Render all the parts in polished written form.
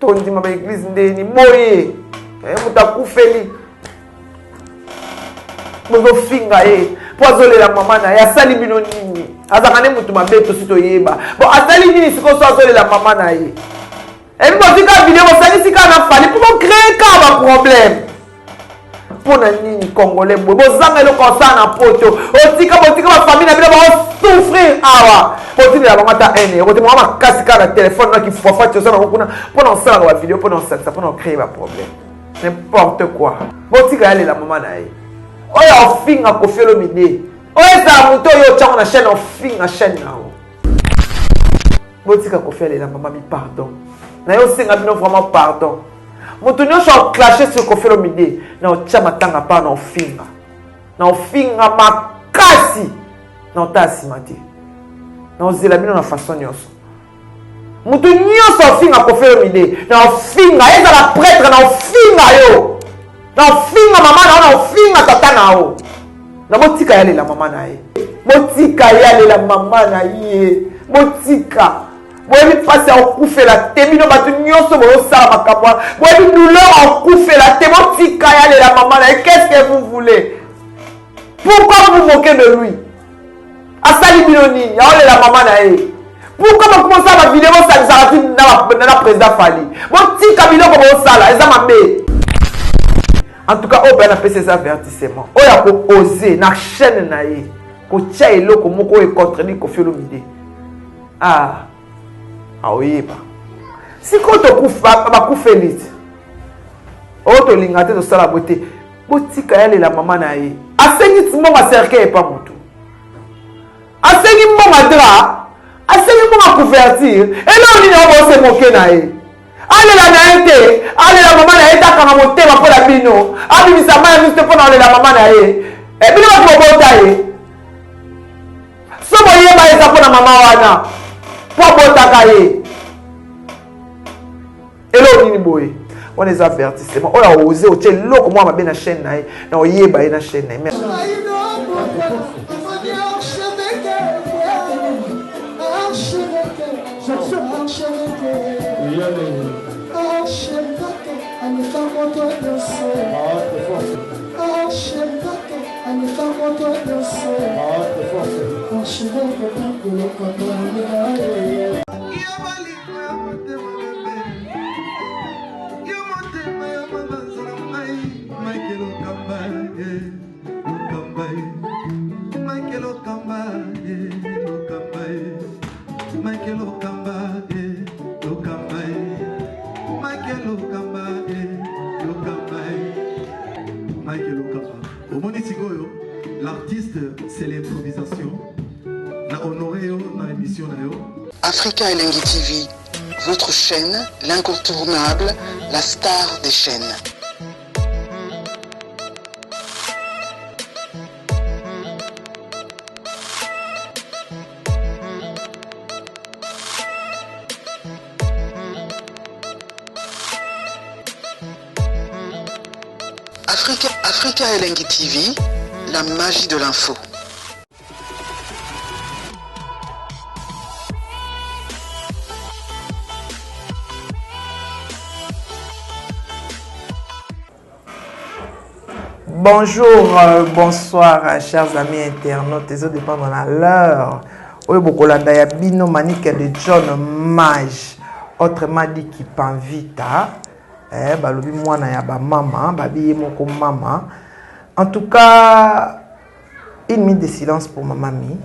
Tondima ba eglise ndeni boye. Eh, moto akufeli. Bozofinga ye mpo azolela mama na ye asali bino nini? Azalaka nde moto mabe tosi toyeba. Bon asali nini sikoyo so azolela mama na ye? Epi botika video bosangisi kaka na Fally mpo bocree kaka ba problème. Mpo na nini congolais boye bozanga eloko osala na poto otika botika bafamille na bino baosouffrir awa botindela bango ata 1 euro te mwa makasi kaka na telefone na kifuafa ti oza nango kuna mpo na osalaka bavideo mpo na osangisa mpo na ocree baproblème n'importe quoi botika yalela mama na ye oyo ofinga Koffi Olomide oyo ezala moto oyo otyango na chaîne ofinga chaîne na yo botika Koffi alela mama mi pardon na yo osenga bino vraiment pardon moto nyonso aclashe sur Koffi Olomide na otya matanga pa na ofinga na ofinga makasi na otala nsima te na ozela bino na façon nyonso moto nyonso ofinga Koffi Olomide na ofinga ezala prêtre na ofinga yo na ofinga mama na yo na ofinga tata na yo na botika yalela mama na ye botika yalela mama na ye botika boyebi mpasi ya kokufela te bino bato nyonso bozosala makambo wana boyebi douleur ya kokufela te botika yalela mama na ye qu'est-ce que vous voulez pourquoi vous moquez de lui asali bino nini aolela mama na ye pourquoi bokomosala bavideo bosangisaka ti na président Fally botika biloko bosala eza mabe en tout cas oyo mpe napesi eza avertissement oyo akoose na chaîne na ye kotia eloko moko oyo econtredit Koffi Olomide ah aoyeba sikoyo bakufeli ti oyo tolinga te tosala boye te botika yalela mama na ye asengi ti mbongo acercueil epa motu asengi mbongo drap asengi mbongo couverture eloko nini yango bose moke na ye alela na ye te alela mama na ye te akanga motema mpo na bino abimisa mai ya miso te mpo na olela mama na ye e bino bato bobota ye so boyeba eza mpo na mama wana mpo abotaka ye eloko nini boye wana eza avertissement oyo aose otie eloko mwa mabe na chaîne na ye na oyeba ye na chaîne na ye. L'artiste, c'est l'improvisation. Na honoré yo na émission na yo. Africa Elengi TV, votre chaîne, l'incontournable, la star des chaînes. Africa, Africa Elengi TV, la magie de l'info. Bonjour, bonsoir, chers amis internautes. Ça dépend de l'heure. Oyo bokolanda ya bino Manike de John Mage, autrement dit Kipanvita. Eh, balobi mwana ya ba mama, babi ye moko mama. En tout cas, une minute de silence pour maman Mi.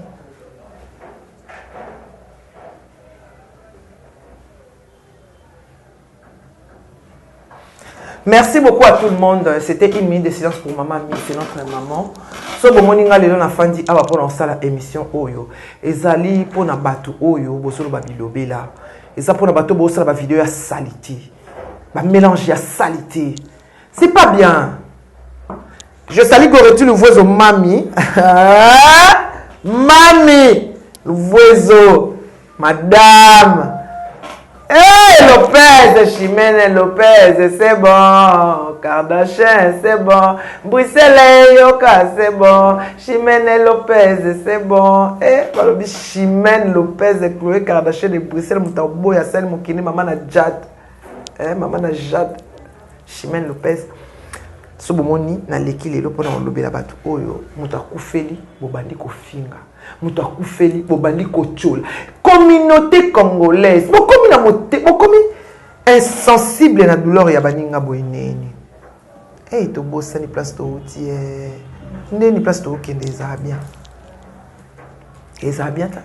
Merci beaucoup à tout le monde. C'était une minute de silence pour maman Mi, c'est notre maman. So bomoni nga lelo na fandi awa pona osala émission oyo. Ezali pona batu oyo bosolo ba bilobela. Eza pona bato bosala ba vidéo ya salité. Ba mélange ya salité. C'est pas bien. Je salue Goretu Luvuezo Mami. Mami Luvuezo Madame. Hey, Lopez, Chimène Lopez, c'est bon. Kardashian, c'est bon. Bruxelles, Yoka, c'est bon. Chimène Lopez, c'est bon. Eh, balobi Chimène Lopez, Chloé Kardashian de Bruxelles, Moutaboya, Sel Mokini, maman na Jad. Eh, mama na Jade Chimène Lopez. So bomoni naleki lelo mpona kolobela bato oyo moto akufeli bobandi kofinga, moto akufeli bobandi kotiola. Communauté congolaise bokomi na mote, bokomi insensible na douleur ya baninga boye neni. Hey, tobosani place touti eh. Ndeni place tookende ezala bien, ezala bien ta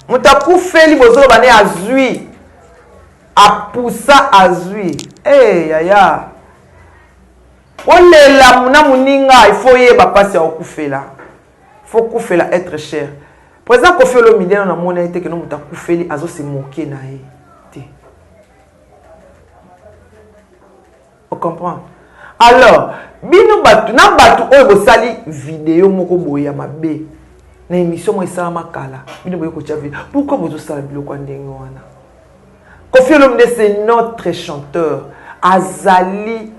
moto akufeli bozoloba ne azwi apusa azwi. Hey, yaya olela na moninga, il faut oyeba mpasi ya kokufela, faut kufela être cher. Président Koffi Olomide, nano namoni ye te keno moto akufeli azose moke na ye te. Ocomprendre? Alors bino bato na bato oyo bosali video moko boye ya mabe na émission moko esalama kala, bino boye kotia video, pourquoi bozosala biloko ya ndenge wana? Koffi Olomide, c'est notre chanteur, azali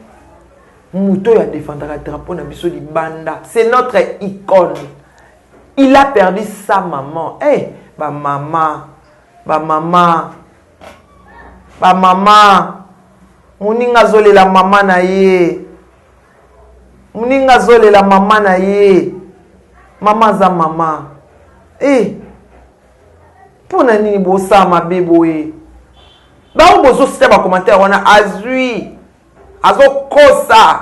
moto oyo adefendaka drapeau na biso libanda, c'est notre icône. Il a perdu sa maman. Eh hey, bamama, bamama, bamama, moninga azolela mama na ye, moninga azolela mama na ye. Mama aza mama e. Mpo na nini bosala mabe boye? Bango bozosita bacommentaire wana, azwi azokosa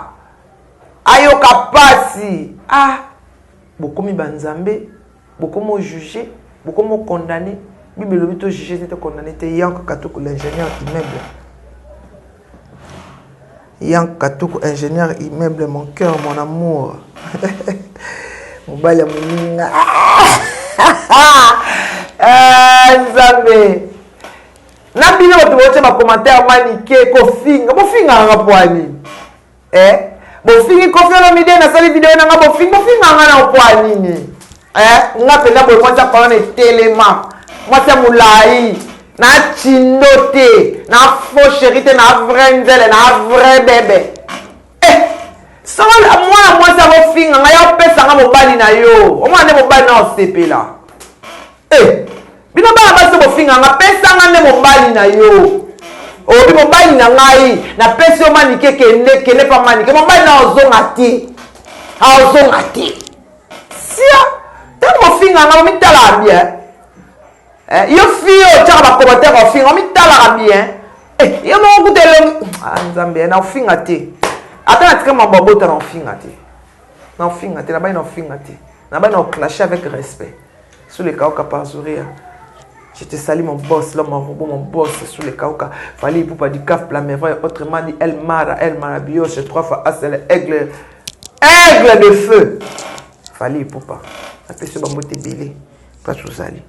ayoka pasi. Ah, bokomi banzambe, bokomi ojuge, bokomi okondamne. Bible elobi tojuge te, tokondamne te. Yank Katuku, l'ingénieur immeuble, Yank Katuku, ingénieur immeuble, mon cœur, mon amour, mobali ya moninga. Ah, Nzambe na bino bato botia bacommentaire manike kofinga, bofingaka mpo nini? Eh, bofingi Koffi Olomide, nasali video na nga, bofingi, bofinga nga na mpo nini? Eh, nga mpenza boye, mwasi ya kolona etelema, mwasi ya molai na tindo te, na faux chéri te, na vrai nzele, na vrai bebe. Eh, soko mwana mwasi akofinga ngai, opesa nga mobali na yo, omwana nde mobali na osepela. Eh, bino bana basi bofinga nga, pesa nga nde mobali na yo. Obi mobali na ngai, napesi yo Manike, kende, kende pa Manike. Mobali na ozonga te, aozonga te. Sia ntango bofinga nga, omitalaka bien. Eh, yo fille oyo otyaka bacommentaire ofinga, omitalaka bien. Eh, yo moko kuta elongi. Ah, Nzambe, na ofinga te, ata natika mambo abota, na ofinga te, na ofinga te, nabai na ofinga te, nabai na oclashe avec respect. Sous les kauka par Zuria, je te salue, mon boss, l'homme en robot, mon boss, sous les kauka. Fally Ipupa du CAF, la merveille, autrement dit, El Mara, El Marabios, trois fois Asel, aigle, aigle de feu. Fally Ipupa. Apesi bambote ebele place ozali.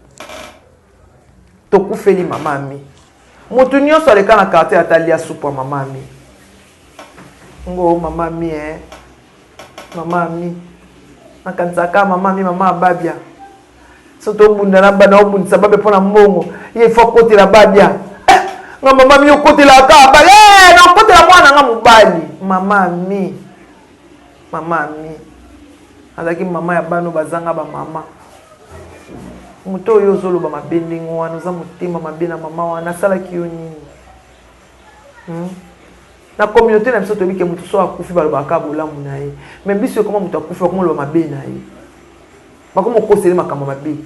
Tokufeli mama Ami. Moto nyonso aleka na quartier ata alia supu ya mama Ami. Ngo mama Ami, eh. Mama Ami. Nakanisaka mama Ami, mama Ababia. So tobunda na bana, obundisa babia mpo na mbongo, ye ifo akotela babia. Eh, nga mama Ami okotelaka ba, eh, nakotela mwana nga mobali. Mama Ami, mama Ami azalaki mama ya bana bazanga bamama. Moto oyo ozoloba mabe ndenge wana, oza motema mabe na mama wana, asalaki yo nini? Na communauté na biso toyebi ke moto so akufi, balobaka bolamu na ye, mais biso ekoma moto akufi, bakoma oloba mabe na ye, bakoma okosele makambo mabe.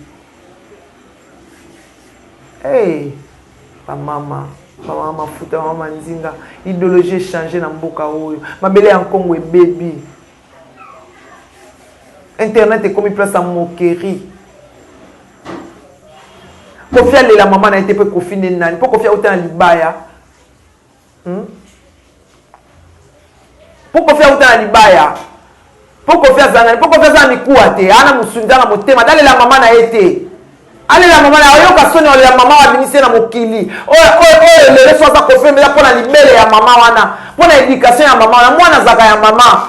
Hey, bamama, bamama mafuta, bamama nzinga, idéologie echange na mboka oyo, mabele ya nkongo ebebi, internet ekomi place ya moquerie. Koffi alela mama na ye te, mpe Koffi nde nani? Mpo Koffi auta na libaya, Mpo Koffi auta na libaya, mpo Koffi aza nani? Mpo Koffi aza na mikuwa te, ana mosuni, aza na motema, alela mama na ye te. Alela mama na oyoka soni, alela mama oyo abimisi ye na mokili oyo lelo. So aza Koffi eza mpo na libele ya mama wana, mpo na éducation ya mama wana. Mwana azalaka ya mama.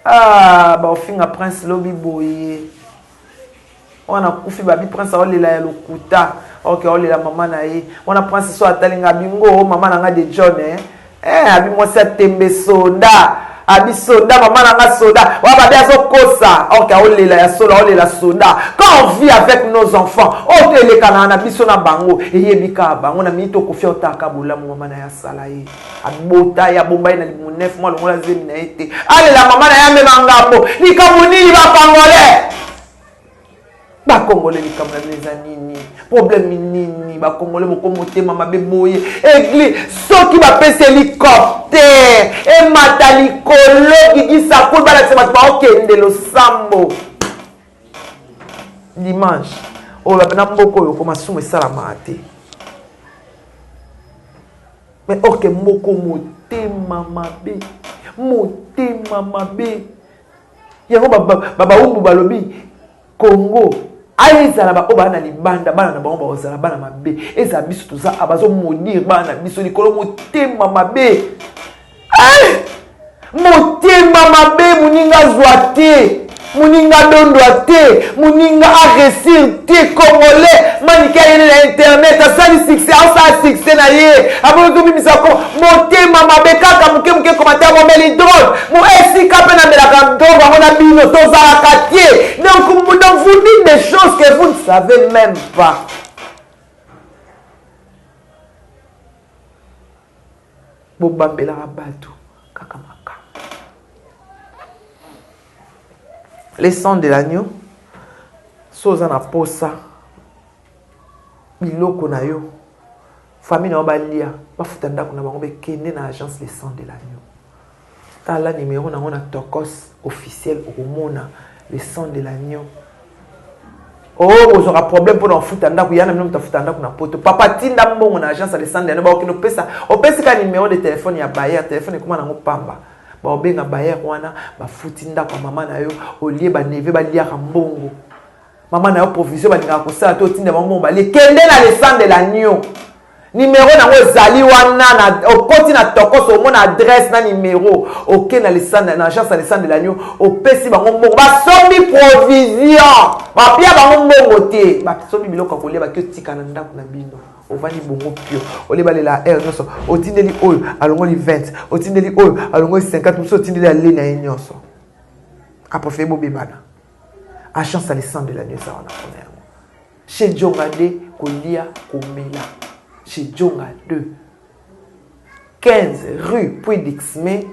Ah, baofinga Prince lobi boye wana akufi, babi Prince aolela ya lokuta. Ok, aolela mama na ye wana. Prince so atali nga, bingo mama na nga de John, eh? Eh, abi mwasi atembe sonda. Abi soda mama na nga soda wa babe azokosa ok aolela ya solo aolela soda. Quand on vit avec nos enfants oyo to elekanaka na biso na bango eyebi kaka bango na minute okofi otaka bolamu mama na ye asala ye abota ye abomba ye na libumu 9 mois longola zemi na ye te alela mama na ye amema ngambo likambo nini ba congolais Ba congolais likambo na bino eza nini? Problème nini? Ba congolais boko motema mabe boye. Église soki bapesi hélicoptère emata likolo Gigi Sakul balakisa bato baokende losambo dimanche oyo na mboka oyo ko masumu esalamaka te. Mais or que moko motema mabe, motema mabe. Yango ba baumbu balobi Congo ezala baoyo baa na libanda, bana na bango bakozala bana mabe. Ezala biso toza bazomaudire bana na biso likolo motema mabe. Motema mabe, moninga azwa te, moninga adondwa te, moninga aréussir te. Congolais manike ayeli na internet, asali succès, asala succès na ye, aboki kobimisa ko motema mabe kaka moke moke. Commentaire momeli drogue mo esika mpe namelaka drogue yango na bino tozalaka te. Donc vous dites des choses que vous ne savez même pas. Bobambelaka bato kaka makambo. Les sang de l'agneau, so oza na posa biloko na yo, famille na yo balia, bafuta ndako na bango, bekende na agence Les Sang de l'Agneau. Tala numéro nango na Tokos officiel, okomona Les Sang de l'Agneau. Oh, bozwaka problème mpona kofuta ndako ya na bino, moto afuta ndako na poto. Papa, tinda mbongo na agence ya Les Sang de l'Agneau, bakokende opesa, opesi ka numéro de téléphone ya bailleur, téléphone ekoma nango pamba, baobenga bailleur wana, bafuti ndako ya mama na yo. Olie baneve baliaka mbongo mama na yo, provision balingaka kosala te, otinda bango mbongo balie. Kende na Le Sang de l'Agneau, numéro nango ezali wana na, okoti na Tokoso, omona adresse na numéro. Oke na na agence ya Le Sang de l'Agneau, opesi bango mbongo, basombi provision, bapia bango mbongo te, basombi biloko ya kolia, baki otika na ndako na bino. Ovandi bongo pio, olie balela heure nyonso, otindeli oyo alongoli 20, otindeli oyo alongoli 50, mosusu otindeli ale na ye nyonso, apréféré bobebana. Agence ya Le Sang de l'Agneau eza wana mpona yango. Chez Djonga nde kolia komela. Chez Djonga 2, 15 rue Puy Dixme,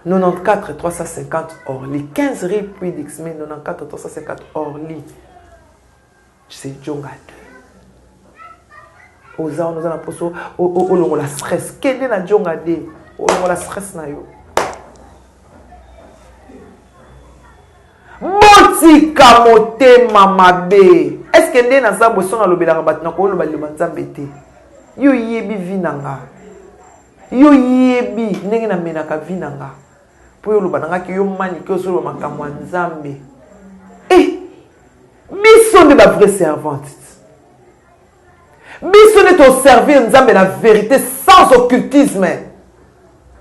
94 350 Orly. 15 rue Puy Dixme, 94 350 Orly. Chez Djonga 2, oza wana, oza na mposo olongola stress, kende na Djonga 2, olongola stress na yo. Botika motema mabe. Est-ce nde naza boye, so nalobelaka bato, nakoloba liloba Nzambe te? Yo yebi vie na nga, yo yebi ndenge namenaka vie na nga, mpo yo oloba na nga ke yo manike ozoloba makambo ya Nzambe. E biso nde bavrai servante, biso nde toservir Nzambe na vérité, sans occultisme,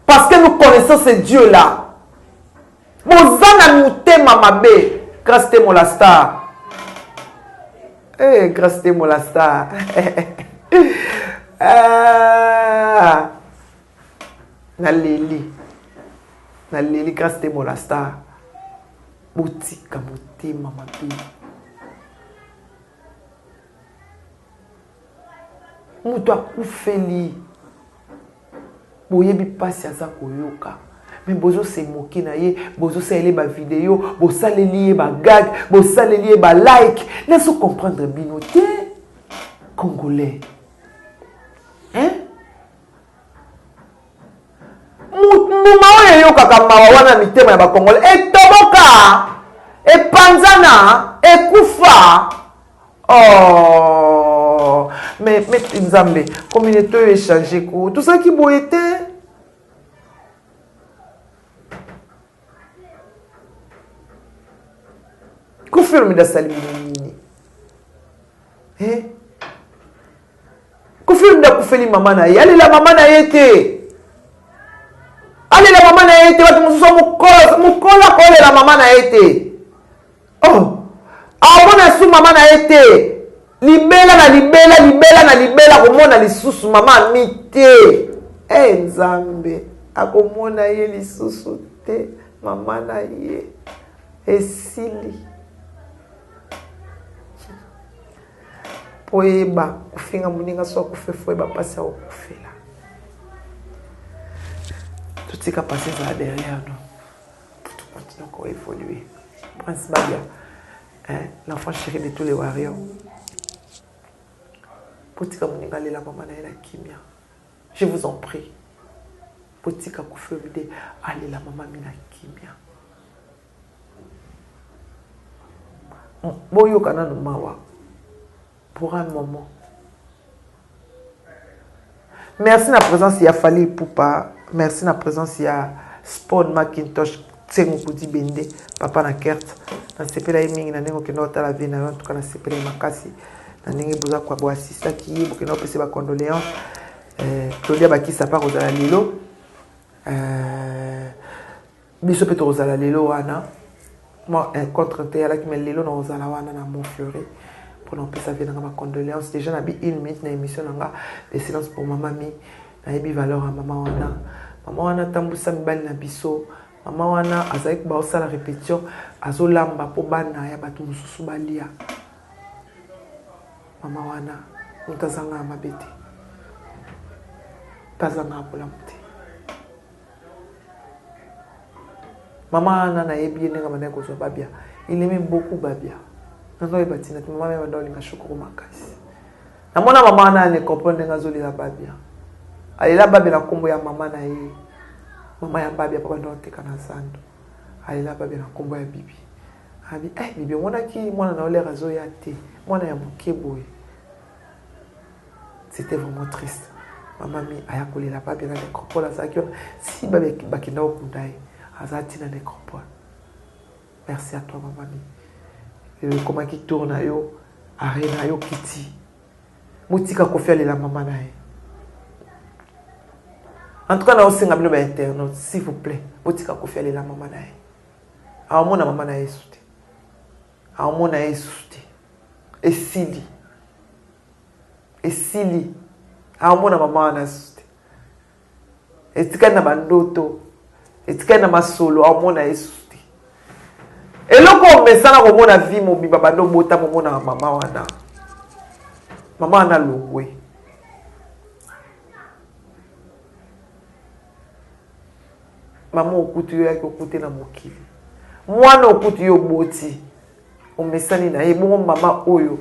parce que nous connaissons ce Dieu là. Boza na motema mabe. Grâce te mola star. Hey, grâce te mola star. Ah. Naleli, naleli. Grâce te mola star. Botika motema mabe. Moto akufeli, boyebi mpasi aza koyoka, me bozosemoke na ye, bozosaleli ye bavideo, bosaleli ye bagag, bosaleli ye balike. Nazo comprendre bino te, congolais, hein? Mbuma oyo eyokaka mawa wana, mitema ya bacongolais etoboka, epanzana, ekufa. Oh, mais Nzambe, communauté oyo échange ko tozalaki boye te. Koffi Olomide asali bino nini? Eh? Koffi Olomide akufeli mama na ye, alela mama na ye te, alela mama na ye te. Bato mosusu mokolo mokolo akolela mama na ye te. Oh, amona su mama na ye te libela na libela, libela na libela, komona lisusu mama ami te. E Nzambe. Akomona ye lisusu te mama na ye. Esili. Po oyeba kofinga moninga so akufi fo oyeba mpasi ya kokufela. Totika pasi ezala derrière nous. Continue encore évoluer. Prince Babia, hein, l'enfant chéri de tous les warriors. Botika moninga alela mama na ye na kimia. Je vous en prie. Botika Koffi Olomide alela mama mi na kimia. Boyoka nanu mawa pour un moment. Merci na présence ya Fally Ipupa, merci na présence ya Spawn Macintosh Tsengo Kudi Bende, papa na Kert. Nasepela ye mingi na ndenge okenda otala vie na yo, en tout cas nasepela ye makasi na ndenge boza kwa bo assistaki ye, bokenda opesa ba condoléances. Euh, tolia bakisa pa kozala lelo. Euh, biso pe tokozala lelo wana. Moi, un contre te alaki mais lelo nakozala wana na Montfleury pour napesa vie nanga ba condoléances. Déjà na bi une minute na émission nanga de silence pour mama mi. Nayebi valeur ya mama wana. Mama wana tambusa mibali na biso. Mama wana azalaki baosala répétition, azolamba po bana ya bato mosusu balia. Mama wana moto azangaka mabe te, mpe azangaka bolamu te. Mama wana nayebi ye ndenge abandaki kozwa babia. Il aimait beaucoup babia. Nazo yeba tina te mama abanda kolinga shukuru makasi. Namona mama wana ne comprendre ndenge azolela babia. Alela babia na kombo ya mama na ye. Mama ya babia papa ndo ateka na zando. Alela babia na kombo ya bibi. Abi eh bibi omonaki mwana na yo lere azoya te. Mwana ya moke boye. C'était vraiment triste. Mama mi aya kolela babia na necropole azalaki wana si babia bakenda kokunda ye azalaki na necropole. Merci à toi mama mi. Lelo ekomaki tour na yo arena yo kiti. Botika Koffi alela mama na ye. En tout cas na osenga bino ba internautes s'il vous plaît botika Koffi alela mama na ye. Aomona mama na ye su te. Aomona ye su te. Esili. Esili. Aomona mama wana su te. Etikali na bandoto. Etikali na masolo aomona ye su te. Eloko omesana komona vie mobimba banda obotama omonaka mama wana. Mama wana alongwe. Mama okuti yo yaki okute na mokili. Mwana okuti yo oboti. Omesani na ye bongo mama oyo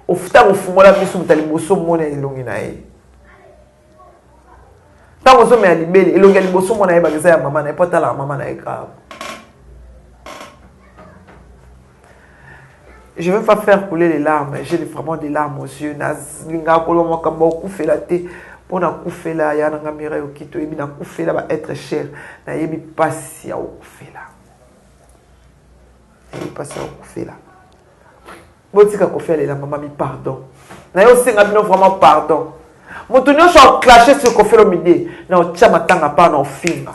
ntango ofungola miso moto ya liboso omona elongi na ye. Ntango ozomela libele elongi ya liboso omona yebaka eza ya mama na ye mpo atalaka mama na ye grave. Je veux pas faire couler les larmes, j'ai vraiment des larmes aux yeux. Nalingaka koloba makambo ya kokufela te mpo nakufela ya nanga Mireille Okito, oyebi nakufela ba être cher, nayebi mpasi ya kokufela. Nayebi mpasi ya kokufela. Botika Koffi alela mama mi pardon. Naye osenga bino vraiment pardon. Moto nyonso a clasher sur Koffi Olomide na otia matanga pa na ofinga.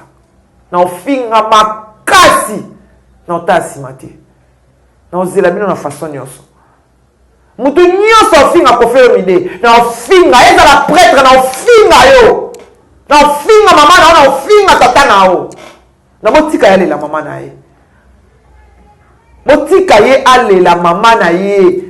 Na ofinga makasi na otala nsima te. Na ozela bino na façon nyonso. Moto nyonso ofinga Koffi Olomide na ofinga ezala prêtre na ofinga yo. Na ofinga mama na yo na ofinga tata na yo. Na botika ye alela mama na ye. Botika ye alela mama na ye.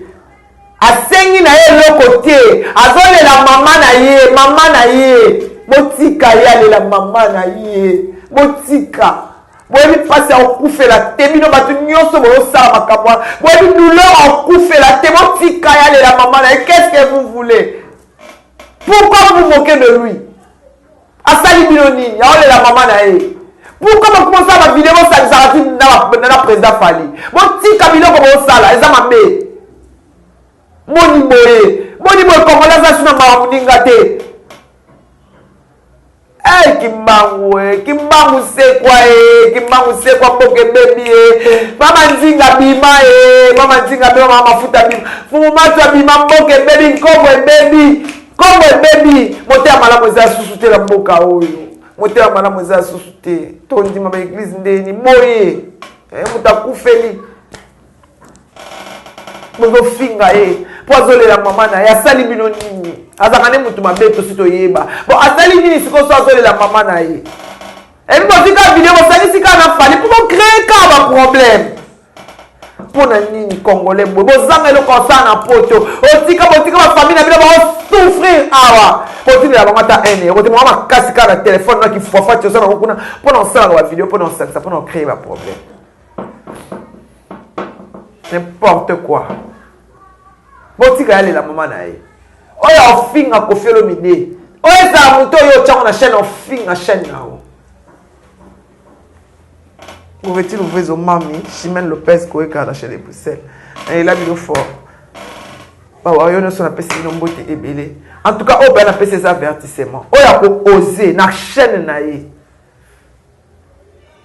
Asengi na ye eloko te. Azolela mama na ye, mama na ye. Botika ye alela mama na ye. Botika. Boyebi mpasi ya kokufela te bino bato nyonso bozosala makambo wana. Boyebi douleur ya kokufela te. Botika ye alela mama na ye. Qu'est-ce que vous voulez? Pourquoi vous vous moquez de lui? Asali bino nini? Aolela mama na ye. Pourquoi bokoma osala ba video bosangisaka ti na na président Fally? Botika biloko bosala eza mabe. Boni boye, boni boye Congolais aza su na mawa moninga te. Hey, Kimbangu eh, Kimbangu sekwa eh, Kimbangu sekwa mboka ebebi eh. Mama Nzinga bima eh, mama Nzinga bima, mama mafuta bima. Fumu Matu abima mboka ebebi, nkombo ebebi. Kongo ebebi, motema malamu eza susu te na mboka oyo. Motema malamu eza susu te. Tondima ba eglise ndeni boye. Eh, moto akufeli. Bozofinga ye po azolela mama na ye, asali bino nini? Azalaka nde moto mabe tosi toyeba. Bon, asali nini sikoyo so azolela mama na ye? Epi botika video bosangisi kaka na Fally mpo bo créer kaka ba problème. Mpo na nini congolais boye bozanga eloko osala na poto otika botika ba famille na bino bao souffrir awa botindela bango ata 1 euro te mwa makasi kaka na telefone na kifuafa ti oza nango kuna mpo na osalaka ba video mpo na osangisa mpo na ocree ba problème n'importe quoi. Botika ya lela mama na ye oyo ofinga Koffi Olomide oyo ezala moto oyo otyango na chaîne ofinga chaîne na yo. Govetti Luvezo Mami Chimène Lopez koyeka na chaîne de Bruxelles nayela bino fort bawa yo nyonso napesi bino mbote ebele. En tout cas oyo mpe napesi eza avertissement oyo ako ose na chaîne na ye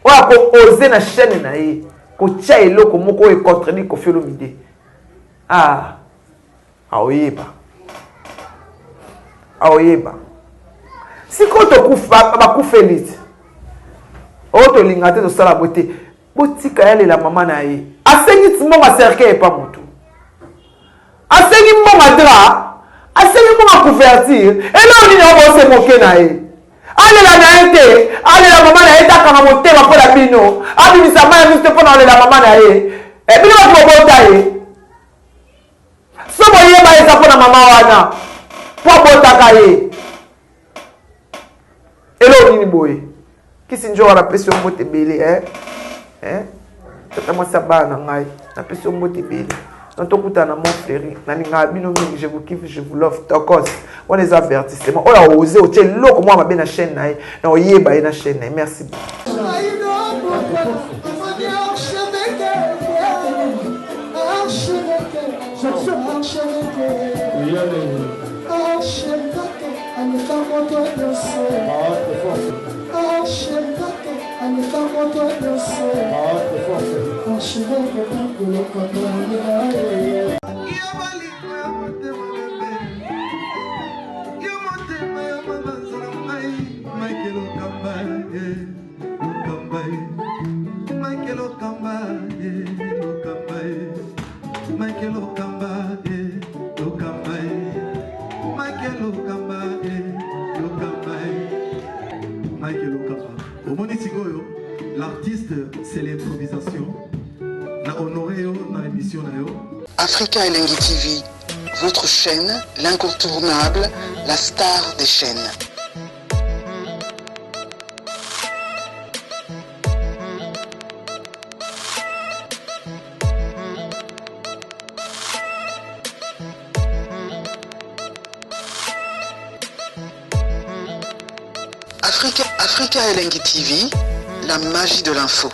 oyo ako ose na chaîne na ye kotia eloko moko oyo econtredit Koffi Olomide. Ah, aoyeba aoyeba sikoyo tokufa bakufeli ti oyo tolinga te tosala boye te botika yalela mama na ye asengi ti mbongo acercueil epa motu asengi mbongo adra asengi mbongo ya couverture eloko nini yango bose moke na ye alela na ye te alela mama na ye te akanga motema mpo na bino abimisa mai ya miso te mpo na kolela mama na ye e bino bato bobota ye so boyeba eza mpo na mama wana mpo abotaka ye eloko nini boye kisi njoka napesi yo mbote ebele eh? Eh? Tata mwasi ya bana na ngai napesi yo mbote ebele donc tokutana na Mont Fleury nalingaka bino mingi je vous kiffe je vous love tokos wana eza avertissement oyo aose otie eloko mwa mabe na chaîne na ye na oyeba ye na chaîne na ye merci beaucoup. Omoni sikoyo l'artiste c'est l'improvisation na honoré yo na émission na yo. Africa Elengi TV, votre chaîne, l'incontournable, la star des chaînes. Africa, Africa Elengi TV, la magie de l'info.